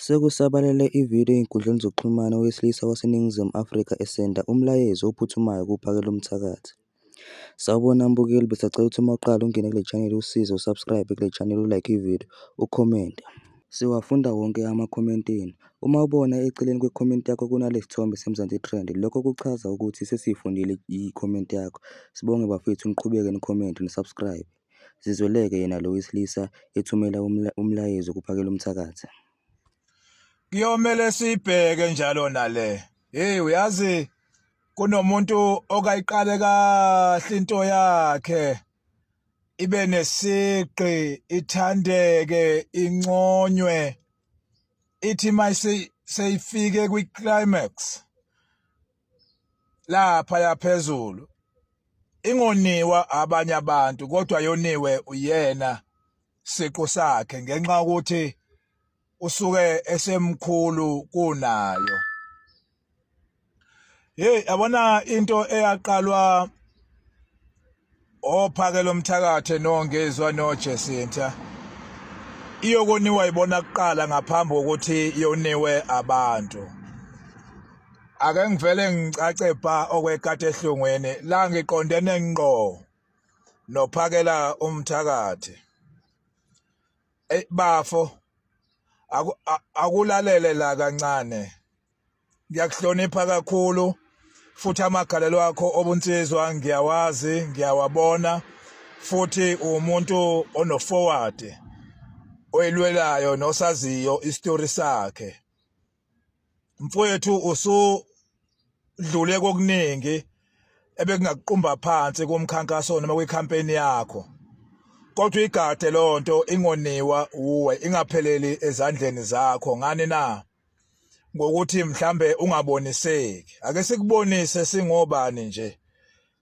Sekusabalele ividiyo ezinkundleni zokuxhumana owesilisa waseNingizimu Afrika esenda umyalezo ophuthumayo kuPhakelumthakathi. Sawubona mbukeli, besacela ukuthi uma uqala ungene kule channel usize u-subscribe kule channel, u-like ividiyo, u-comment. Siwafunda wonke amakhomenti enu. Uma ubona eceleni kwekhomenti yakho kunale sithombe seMzansi Trend, lokho kuchaza ukuthi sesiyifundile i-comment yakho. Sibonge bafethu, niqhubeke ni-comment ni-subscribe. Zizweleke yena lo wesilisa ethumela umlayezo kuPhakelumthakathi. Kuyomele sibheke njalo nale. Hey, uyazi kunomuntu okayiqale kahle into yakhe ibe nesiqi, ithandeke, inconywe, ithi mayise seyifike kwi-climax lapha yaphezulu ingoniwa abanye abantu kodwa yoniwe uyena siqu sakhe ngenxa yokuthi usuke esemkhulu kunayo. Hey, yabona into eyaqalwa ophakela umthakathe noNgizwa noJesinta iyokoniwa ibona kuqala ngaphambi kokuthi yoniwe abantu. Ake ngivele ngicace bha okwekati ehlungwini la, ngiqondene ngqo noPhakela Umthakathi. Ey bafo, akulalele la kancane. Ngiyakuhlonipha kakhulu futhi amagalelo akho obunsizwa ngiyawazi, ngiyawabona, futhi umuntu ono-forward oyilwelayo nosaziyo isitori sakhe. Mfowethu, usudlule kokuningi ebekungakuqumba phansi kumkhankaso noma kwi-campaign yakho, kodwa igade lonto ingoniwa uwe, ingapheleli ezandleni zakho. Ngani na? Ngokuthi mhlambe ungaboniseki. Ake sikubonise singobani nje,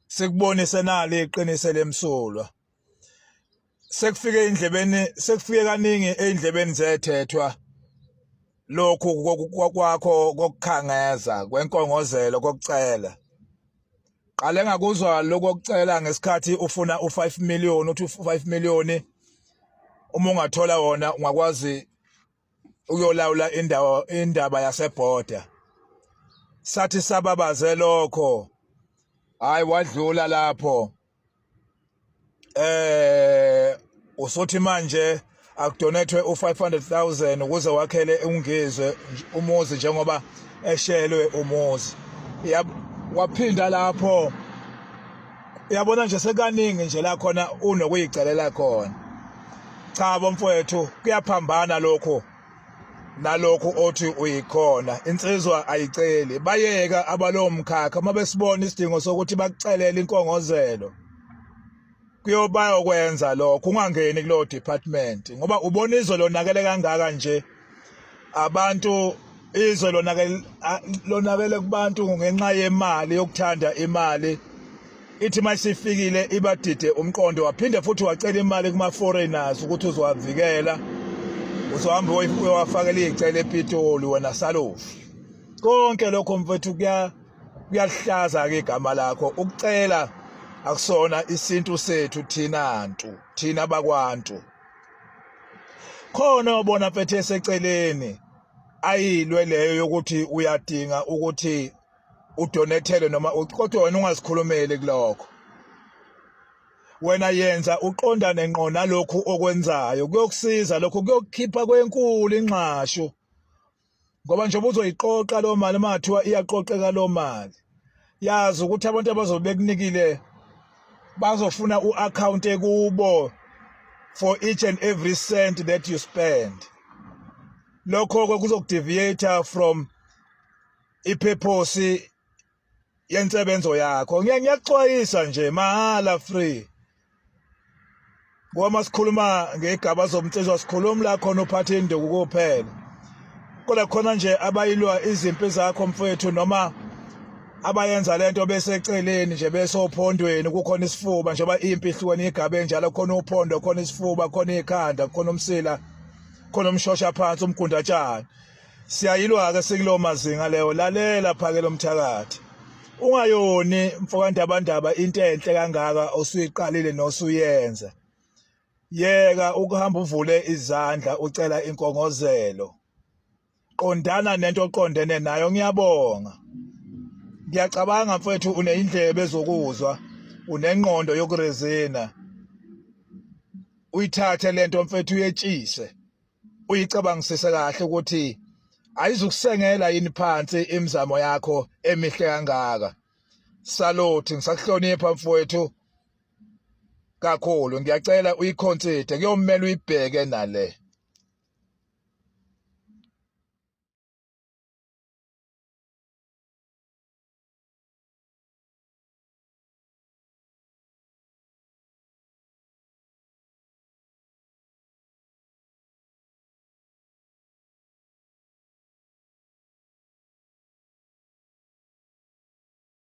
sikubonise nali iqiniso lemsulwa. Sekufike indlebeni, sekufike kaningi ey'ndlebeni zethethwa lokhu kwakho kokukhangeza kwenkongozelo kokucela. Qale ngakuzwa lokhu kokucela ngesikhathi ufuna u-5 million, uthi u-5 million uma ungathola wona ungakwazi ukuyolawula indawo, indaba yasebhoda. Sathi sababaze lokho, hayi wadlula lapho. Usothi manje akudonethwe u-500,000 ukuze wakhele uNgizwe umuzi njengoba eshelwe umuzi. Waphinda lapho, uyabona nje sekaningi nje la khona unokuyicelela khona. Cha bo mfowethu, kuyaphambana lokho nalokhu othi uyikhona. Insizwa ayiceli, bayeka abalowo mkhakha uma besibona isidingo sokuthi bakucelele inkongozelo kuyobayokwenza lokho. Ungangeni kulowo department ngoba ubona izwe lonakele kangaka nje, abantu izwe lonakele, lonakele kubantu ngenxa yemali, yokuthanda imali. Ithi mayisifikile ibadide umqondo. Waphinde futhi wacela imali kuma-foreigners ukuthi uzowavikela, uzohamba uyowafakela iy'celo ePitoli wena salofu. Konke lokho mfethu kuyalihlaza-ke igama lakho. Ukucela akusona isintu sethu thina ntu, thina bakwantu. Khona obona mfethu eseceleni ayilwe leyo yokuthi uyadinga ukuthi udonethele noma, kodwa wena ungazikhulumeli kulokho. Wena yenza uqondane ngqo nalokhu okwenzayo, kuyokusiza lokho, kuyokukhipha kwenkulu ingxashu, ngoba njengoba uzoyiqoqa lo mali, uma kuthiwa iyaqoqeka lo mali, yazi ukuthi abantu abazobe bekunikile bazofuna u-account kubo for each and every cent that you spend. Lokho-ke kuzoku-deviate from i-purpose yensebenzo yakho. Ngiyakuxwayisa nje mahhala, free, ngoba masikhuluma ngegaba zomnsizwa sikhuluma la khona uphathe induku kuphela, kodwa khona nje abayilwa izimpi zakho mfowethu, noma abayenza lento beseceleni nje, besophondweni kukhona isifuba, njengoba impi ihlukene igabe njalo, khona uphondo, khona isifuba, khona ikhanda, khona umsila, khona umshosha phansi, umgundatshani. Siyayilwa-ke sikulowo mazinga leyo. Lalela Phakela Umthakathi, ungayoni mfokandabandaba into enhle kangaka osuyiqalile nosuyenza. Yeka ukuhamba uvule izandla ucela inkongozelo. Qondana nento oqondene nayo. Ngiyabonga, ngiyacabanga mfethu uneyindlebe zokuzwa, unengqondo yokurezina. Uyithathe lento mfethu, uyetshise, uyicabangisise kahle ukuthi ayizukusengela yini phansi imizamo yakho emihle kangaka. Salute, ngisakuhlonipha mfowethu kakhulu. Ngiyacela uyiconsider, kuyomela uyibheke nale.